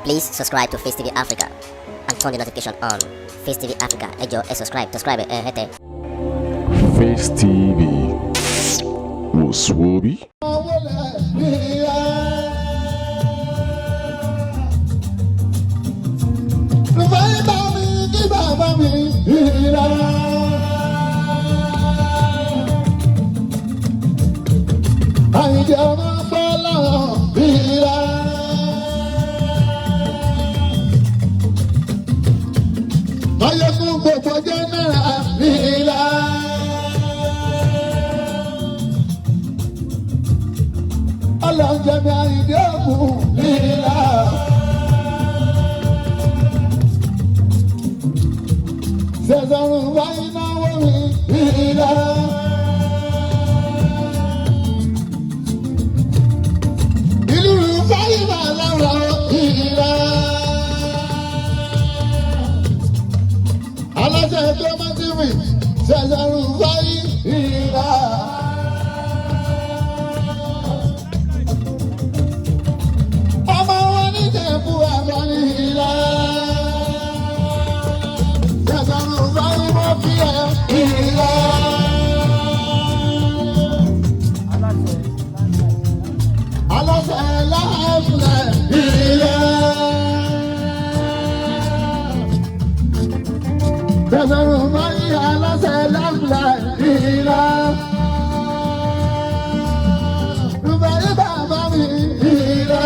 Please subscribe to Face TV Africa and turn the notification on. Face TV Africa, ẹ jọ̀ọ́, ẹ subscribe, subscribe ẹ hẹ́tẹ̀. Face TV wò sùwòbí. Àyìndé ọmọ bọ́lá ìlà. Máyégún gbogbo jẹ́ náírà ìlà. Ọlọ́njẹ́mi Àyìndé ògùn ìlà. Sẹ̀sọ̀rùn wáyé náwó mi ìlà. Ìlú fáyìmà lára ìlà. Aláṣẹ tó máa ti rìn ṣẹ̀ṣẹ̀rù fáyì ìlà. Ọmọ wọn ní Ìjẹ̀bú àgbà ní ìlà. Ṣẹ̀ṣẹ̀rù fáyì mọ́ fi ẹ̀ ìlà. Aláṣẹ láàfin ìlà. Tẹ̀sán máa ń aláṣẹ láfìlà ìlà. Rúbẹ̀rí bàbá mi ìlà.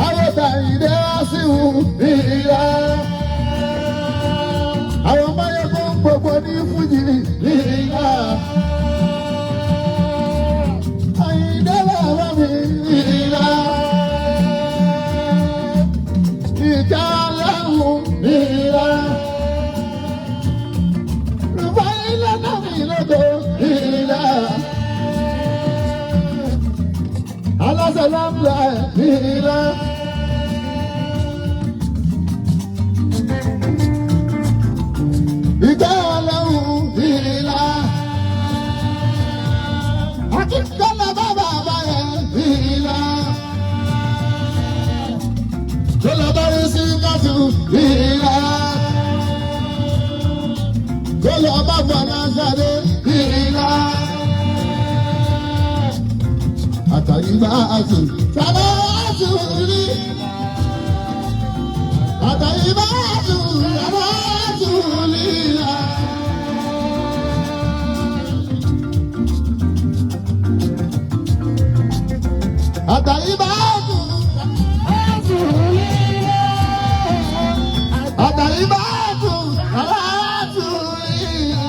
Àwòtà ìdè wá ìlà. Àwọn máyégún gbogbo ní Fújì ìlà. Àyìndé bàbá mi ìlà. Ìjà lẹ́hùn ìlà. Rúbá ilé náà mi lógo ìlà. Aláṣẹ láńlá ìlà. Ìjà lẹ́hùn ìlà. Akíkọ́lá bàbá bàbá ìlà. Kọlọ́bárí sí kátó ìlà. Kọlọ́bá fọláṣadé ìlà. Àtàyíbá àtù sábà àtù rí. Àtàyíbá àtù sábà àtù lílà. Àtàyíbá àtù àtù lílà. Àtàyíbá àtù sábà àtù lílà.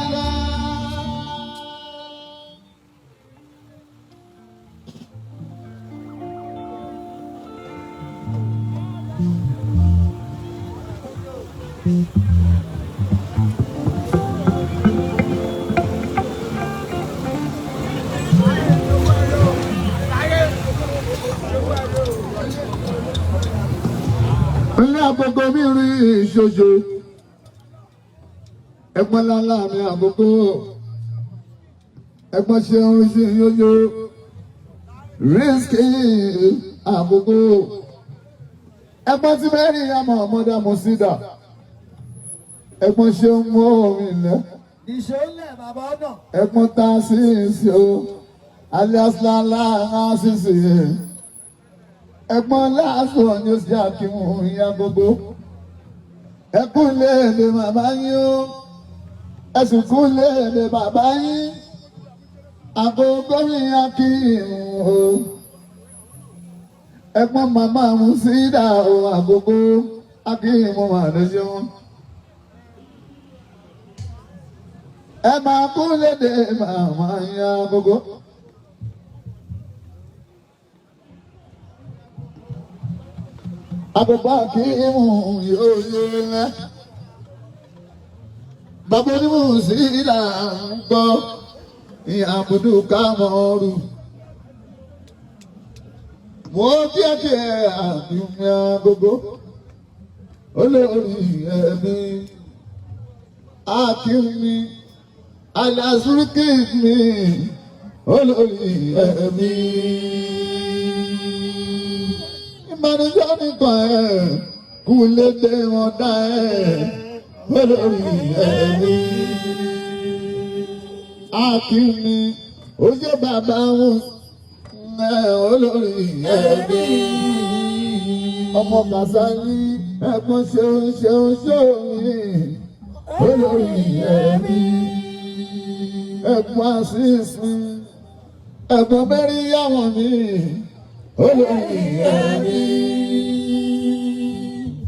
Ilé agogo mi rí ìṣojo. Ẹ̀gbọ́n lálá mi àgógó. Ẹ̀gbọ́n ṣeun ṣe yóyó. Rísíkì àgógó. Ẹ̀gbọ́n tí mẹ́rin àmọ́ ọmọdé mo sì dà. Ẹ̀gbọ́n ṣeun mú omi lẹ́. Nìṣó ńlẹ̀ bàbá ọ̀nà. Ẹ̀gbọ́n tá a sì ń ṣe o. Alias lálá á sì ṣe. Ẹ̀gbọ́n láàṣọ ni ó ṣe àkíhun ìyá gbogbo. Ẹkún léèlè màmá yín o. Ẹsùn kún léèlè bàbá yín. Àkókò mi àkíhun o. Ẹ̀gbọ́n màmá mu sídà o àkókò àkíhun àdéṣeun. Ẹ máa kún lédè màmá yín àkókò. Àkókò àkíhun yóò yé lẹ́. Bàbá onímọ̀ sí ìlà ń gbọ́ ìyàbùdù kámọ́rù. Mo kíákíá àfihàn agogo. Olórí ẹ̀mí akínmi alásùrùkì mi olórí ẹ̀mí. Mànújọ́ nìkan ẹ̀ kú lédè wọn dá ẹ̀ olórí ẹ̀mí. Akínmi ó jẹ́ bàbá wọn ẹ̀ olórí ẹ̀mí. Ọmọ Kàsálí ẹ̀gbọ́n ṣeun ṣeun ṣeun mi olórí ẹ̀mí. Ẹ̀gbọ́n àṣìṣe ẹ̀gbọ́n mẹ́rin yàwọ̀n mi olórí ẹ̀mí.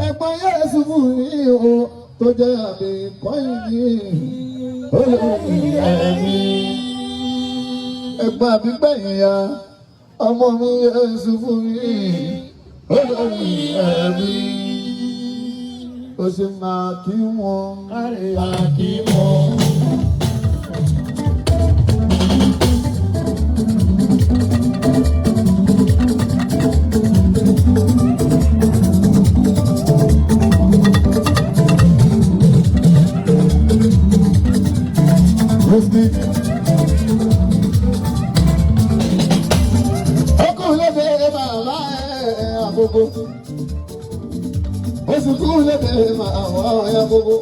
Ẹ̀gbọ́n Yẹ́sù fún mi o tó jẹ́ àmì kọ́yìn mi olórí ẹ̀mí. Ẹ̀gbọ́n àbígbẹ̀yìn ya ọmọ mi Yẹ́sù fún mi olórí ẹ̀mí. Ó ṣe máa kí wọn máa kí wọn. Muslim. Ọkùnrin lóde màmá ẹ̀ àgbogbo. Oṣù kúrú lóde màmá ẹ̀ àgbogbo.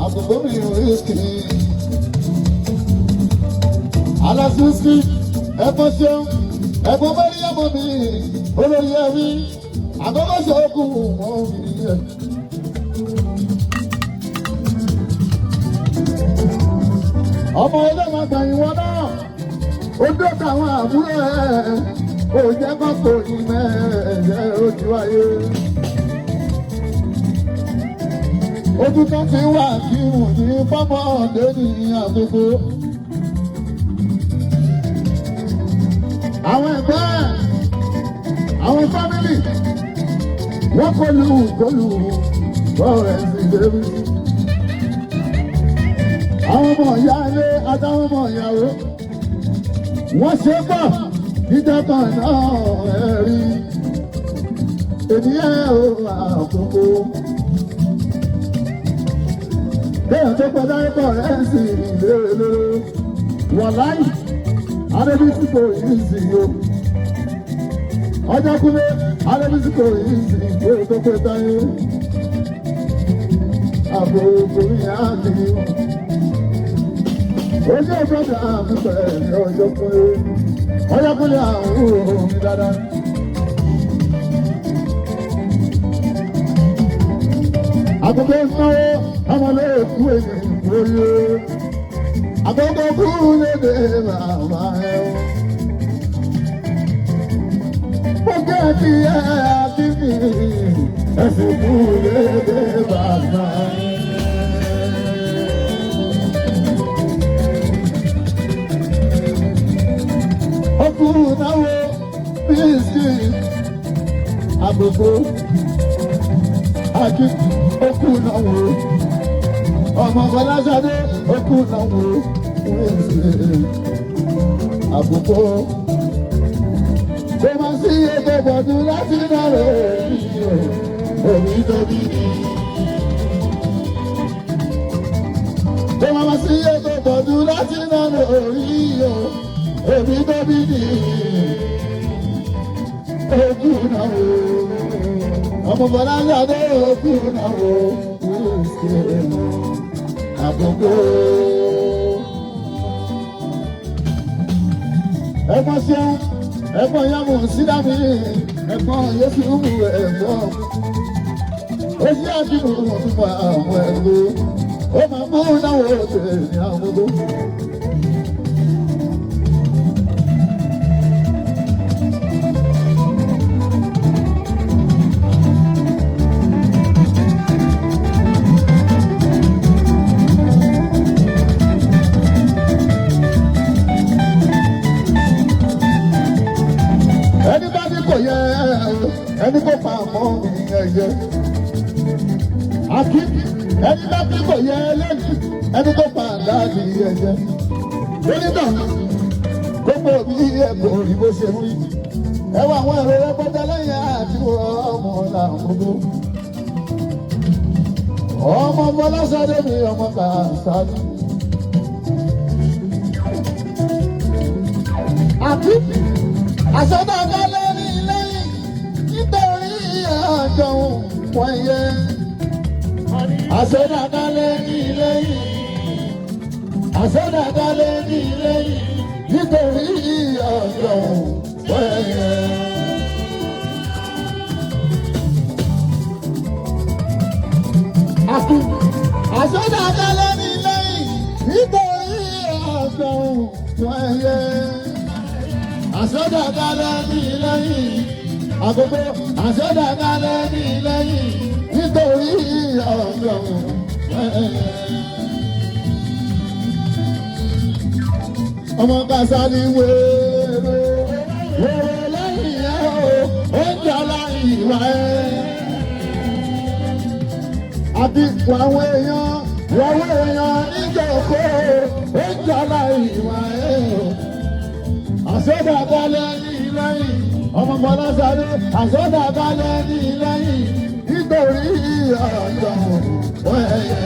Àgbogbo mi ò rísìkì. Alásùsì ẹ̀fọ́ ṣeun ẹ̀fọ́ mẹ́rin ọmọ mi olórí ẹ̀rí àkọ́kọ́ ṣe okùn mọ́ mi ẹ̀. Ọmọ ọlọ́mọ gbẹ̀yìn wọn náà ó dọ́ta àwọn àbúrò ẹ̀ ó jẹ́ kọ́kọ́ ní mẹ́ẹ̀ẹ́ ojú ayé. Ojú tó fi wà kí wù ní fọ́mọ́dé ní àgbègbè. Àwọn ẹgbẹ́ àwọn fámìlì wọ́n kọlu kọlu bọ́ọ̀rẹ́ sí débi. Àwọn ọmọ ìyá ilé àtàwọn ọmọ ìyàwó wọ́n ṣe pọ̀ níjọba náà ẹ̀rí ènìyàn ò àkókò. Bẹ́ẹ̀ tó kọjá pọ̀ rẹ̀ sì lérelére wàláì Adébísí kò yí sí o. Ọjọ́ kúlé Adébísí kò yí sí o tó pé táyé. Àbòkù yẹn á kiri wọn. Ojú ìgbọ́dọ̀ àmì pẹ̀lú ọjọ́ kúlé. Ọjọ́ kúlé àwọn òun mi dáadáa. Àkókò náwó ọmọlẹ́kù èyí kúrò. Àkókò kúrú lédè màmá ẹ̀ o. Mo kẹ́ kí ẹ àti mi, ẹ̀sìn kúrú lédè bàbá ẹ̀. Ọkùnrin náwó bíìsì àgbègbè àti okùn náwó ọmọ Fọláṣadé okùn náwó bíìsì àgbègbè. Kò máa sí ètò ìbọ̀dún láti náà rẹ̀ òbí tóbi ní. Kò máa sí ètò ìbọ̀dún láti náà rẹ̀ òbí tóbi ní. Okùn náà wò ọmọ Fọláṣadé okùn náà wò àgbègbè. Ẹ̀gbọ́n ṣeun, ẹ̀gbọ́n yàmù sídámì, ẹ̀gbọ́n Yéṣu mú ẹ̀gbọ́n. Ó ṣe àdìmú fún àwọn ẹ̀gbọ́n. Ó máa mú náwó tèmi àwọn gbogbo. Ẹni bá ní kò yẹ ẹni kò pa àmọ́ mi ẹ̀yẹ. Àkí ẹni bá ní kò yẹ lẹ́nu ẹni kò pa àdáàdì ẹ̀yẹ. Onítàn gbogbo bí ẹ̀kọ́ rí bó ṣe rí. Ẹ wá àwọn èrò rẹpẹtẹ lẹ́yìn àti ọmọ làwọn gbogbo. Ọmọ Fọláṣadé mi ọmọ Kàsálí. Àkí àṣọ náà kọ́ lórí ilé wọ́n yẹ. Àsọdàdálẹ̀ ní lẹ́yìn. Àsọdàdálẹ̀ ní lẹ́yìn. Nítorí ọ̀dọ̀ wọ́n yẹ. Àsọdàdálẹ̀ ní lẹ́yìn. Nítorí ọ̀dọ̀ wọ́n yẹ. Àsọdàdálẹ̀ ní lẹ́yìn. Àkókò àsọdàdálẹ̀ ní lẹ́yìn. Nítorí ọ̀dọ̀ wọ́n yẹ. Ọmọ Kásálí wéré wéré lẹ́yìn ẹ̀ o, ó ń jọlá ìwà ẹ̀. Àti wàwọn èèyàn wàwọn èèyàn níjòkó, ó ń jọlá ìwà ẹ̀ o. Àsọdàbalẹ̀ ní lẹ́yìn, ọmọ Fọláṣadé, àsọdàbalẹ̀ ní lẹ́yìn, nítorí ọ̀dọ̀ wẹ̀yẹ.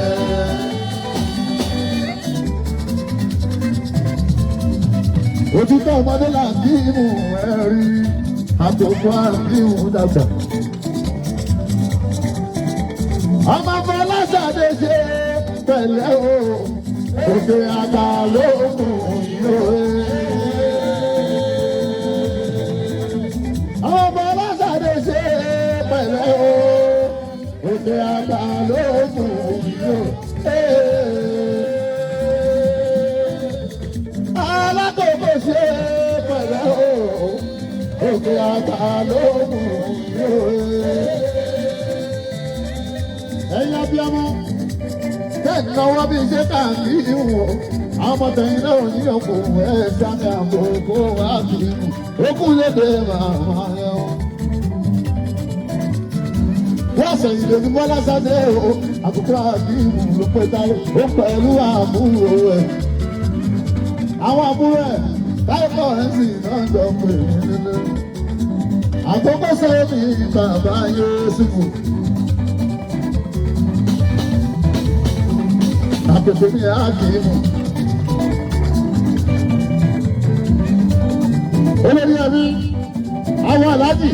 Òtítọ́ ọmọdé là ń kí imú ẹ̀rí, àkókò àkíhùn dàgbà. Ọmọ Fọláṣadé ṣe pẹ̀lẹ́ o, òkè àgbà ló kù yóò. Ọmọ Fọláṣadé ṣe pẹ̀lẹ́ o, òkè àgbà ló kù yóò. Alákòókò ṣe pẹ̀lẹ́ o, òkè àgbà ló kù yóò. Ẹ̀yin abiyamọ, tẹ́ ń náwó bí ṣe kà ń kí ìwọ̀n, àwọn ọmọ tẹ̀yìn náà ní òkú ẹ̀ sáré àkókò wá kí ìwọ̀n, òkú lédè màmá rẹ̀ o. Wọ́n sẹ̀yìn lèmi Bọ́lá sáde o, àkókò àbí ìwọ̀n ló pé táyé, ó pẹ̀lú àbúrò ẹ̀. Àwọn àbúrò ẹ̀ táyé ẹ̀ sì náà jọ pé nílé. Àkókò sẹ́yìn bàbá Yéésùfù. Àkókò mi á kì í mú. Olórí ẹbí, àwọn aláàjì,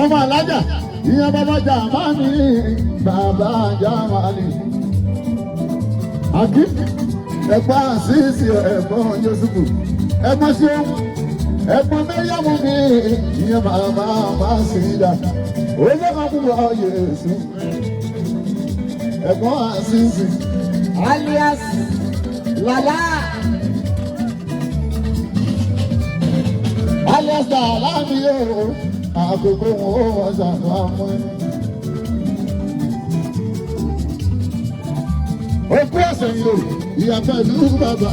ọmọ alájà, ìyẹn bàbá Jàmánì, bàbá Jàmánì. Àkí, ẹ̀gbọ́n àṣìṣe ẹ̀gbọ́n Yéṣùfù, ẹ̀gbọ́n ṣeun, ẹ̀gbọ́n Mẹ́ríàmù mi, ìyẹn bàbá Màsídà. Olóògùn àbúrò Yéṣù, ẹ̀gbọ́n àṣìṣe. Alias Lala. Alias Lala mi yóò, àkókò wọn ò wọ́n ṣàtúnwá mú ẹni. Òkú ọ̀sẹ̀ yìí o, ìyá pẹ̀lú bàbá,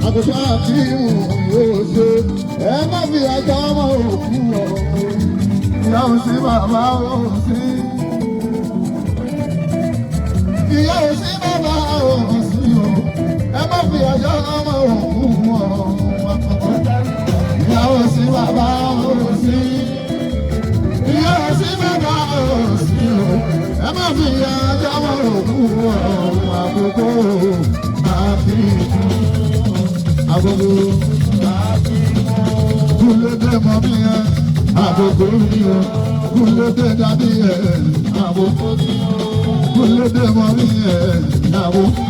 àkókò àti ìhùn yóò ṣe. Ẹ má fi àjọ ọmọ òkú ọ̀hún. Ìyá ò sí bàbá ò sí. Ìyá ò sí bàbá ò sí o. Ẹ má fi àjọ ọmọ òkú ọ̀hún. Ìyá ò sí bàbá ò sí. Ìyá ò sí bàbá ò sí o. Ẹ má fi àjọ ọmọ òkú ọ̀hún. Àkókò àfi àkókò kúlódé mọ mi yẹn àkókò mi o kúlódé dàbí yẹn àkókò kúlódé mọ mi yẹn àkókò.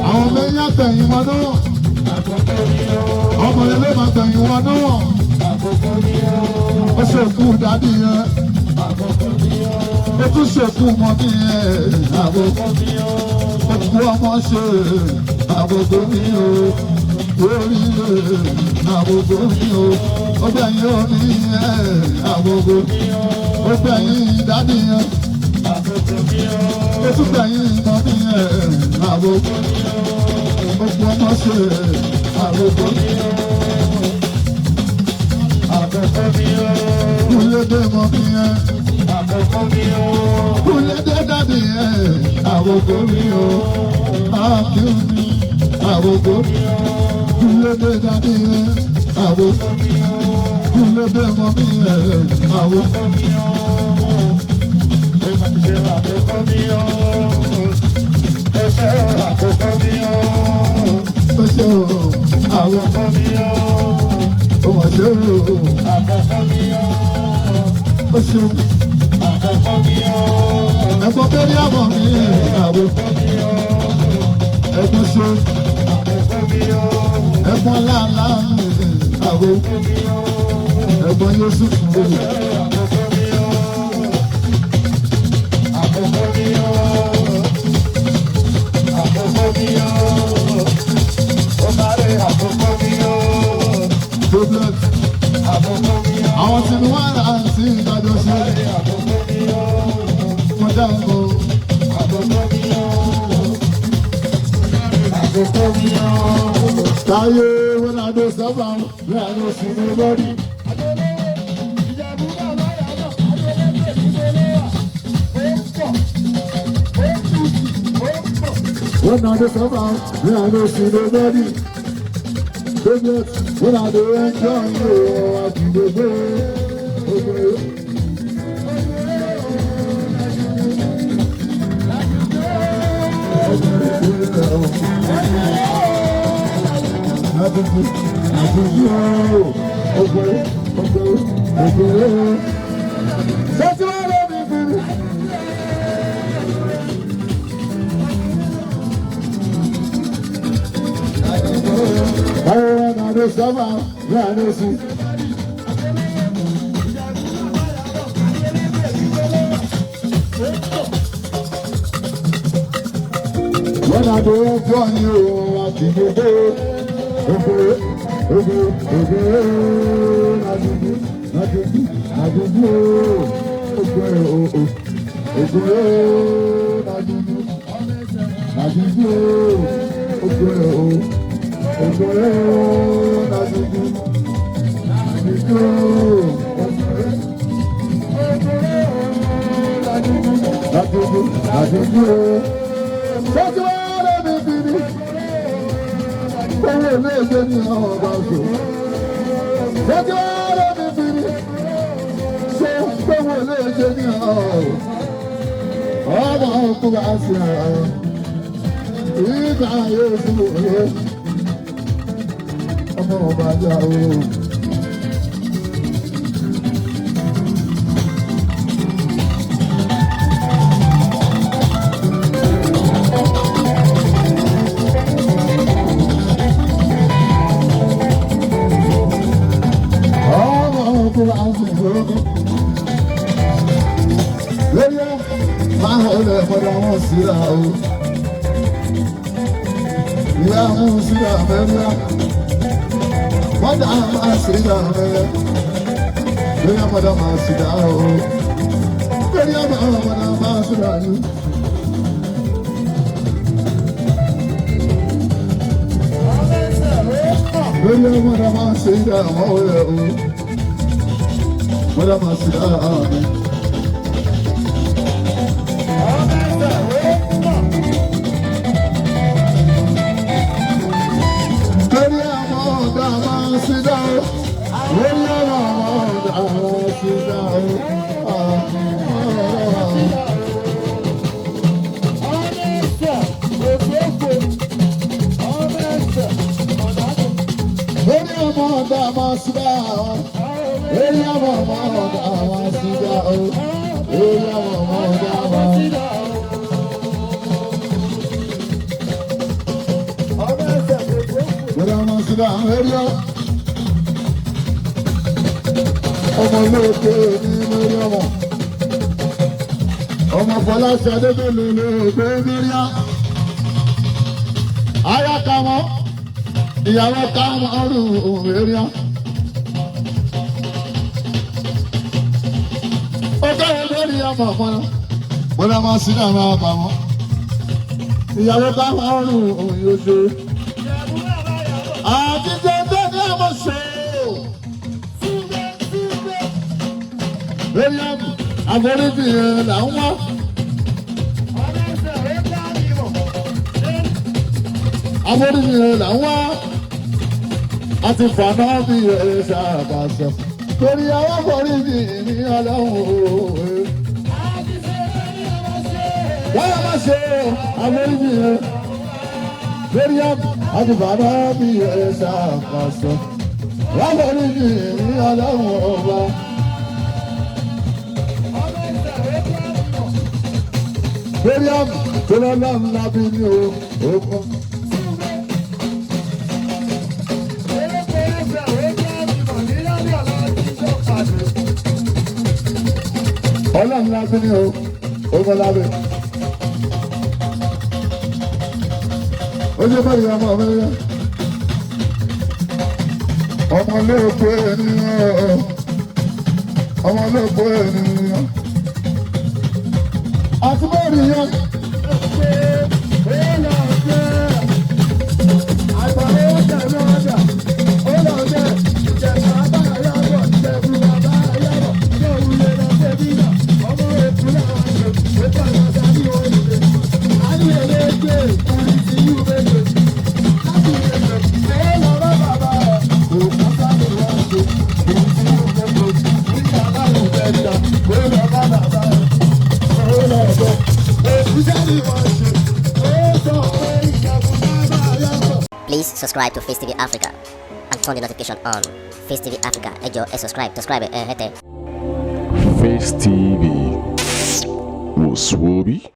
Àwọn mẹ́yà tẹ̀yìn wọn náà, ọmọ ilé máa tẹ̀yìn wọn náà, ó ṣèkú dàbí yẹn, ó tún ṣèkú mọ mi yẹn àkókò, òkú ọmọ ṣe àkókò mi o orí àkókò mi o ó gbẹ̀yìn omi yẹn àkókò, ó gbẹ̀yìn dádì yẹn, ó tún gbẹ̀yìn mọ́mí yẹn àkókò, òkú ọmọ ṣe àkókò. Kúlédé mọ́mí yẹn, kúlédé dádì yẹn àkókò mi o, àkíw mi àkókò, kúlédé dádì yẹn àkókò, kúlédé mọ́mí yẹn àkókò. Ó ṣe o, àwọn ó mà ṣe o, ó ṣe o. Ẹ̀gbọ́n bẹ́rí àmọ̀ mi ìyàwó. Ẹ̀gbọ́n ṣe. Ẹ̀gbọ́n láńlá mi ìyàwó. Ẹ̀gbọ́n Yusuf mi. Problem. Àwọn tí wọ́n rà sí ìdájọ́ ṣe. Kọjá ìbò. Táyé wọ́n náà ló sábà ń rà ló sì ní lórí. Wọ́n náà ló sábà ń rà ló sì ní lórí. Problem. Wọ́n náà ló ń jọ ìlú àdúgbò. When I do for you, I think you do. Owó ilé ní ọba ọ̀ṣọ́. Lọ́jọ́ ọ̀rọ̀ mi bìrì. Ṣé owó ilé ní ọ̀rọ̀? Ọmọ òkú bá ṣe ọ̀rọ̀. Ìgbà yóò fún òye. Ọmọ ọba jà o. Ọmọ òkú bá ṣe ọ̀rọ̀. Lórí ẹ̀ máa ń lọ ẹ̀fọ́dà wọn síra o. Ìyá mú síra mẹ́rẹ́. Mọ́dà máa síra mẹ́rẹ́. Lórí ọmọdé máa síra o. Lórí ọmọdé máa síra yìí. Lórí ọmọdé máa síra mọ́wé o. Mọ́dà máa síra mi. Lórí àwọn ọ̀dà máa ń sídá o. Lórí àwọn ọ̀dà máa ń sídá o. Lórí àwọn ọ̀dà máa ń sídá o. Lórí àwọn ọ̀dà máa ń sídá o. Lórí àwọn ọ̀dà máa ń sídá o. Lórí àwọn sídá lórí ọ. Ọmọ olóògbé ní lórí ọmọ. Ọmọ Fọláṣadé tó lè lè gbé lórí ọ. Aya ka wọn, ìyàwó ká wọn ọrùn lórí ọ. Ó kẹ́rin lórí ọmọ ọmọ. Bọ́lá máa sí náà máa bà wọ́n. Ìyàwó ká wọn ọrùn òun yóò ṣe. Àtijọ́ tó ní ọmọ ṣe o. Lórí ọmọ àforíjì yẹn là ń wá. Àforíjì yẹn là ń wá. A ti fàná bí ẹ ṣàbàṣọ. Torí àwọn àforíjì ní ọlọ́run o. Wọ́n máa ṣe àforíjì yẹn. Lórí ọmọ àti bàbá mi ẹ ṣàkóso. Wọ́n foríjì ní ọlọ́run ọba. Mariam tó lọ́lọ́run lábí ní o òkun. Ọlọ́run lábí ní o òkun lábí. Ó ṣe bẹ́ẹ̀ ni ọmọ mi rẹ̀. Ọmọ olóògbé ènìyàn. Ọmọ olóògbé ènìyàn. Àti bẹ́ẹ̀ nìyẹn. Please subscribe to Face TV Africa and turn the notification on. Face TV Africa, ẹ jọ̀ọ́ ẹ subscribe, subscribe ẹ hẹ́tẹ̀. Face TV was Swoby.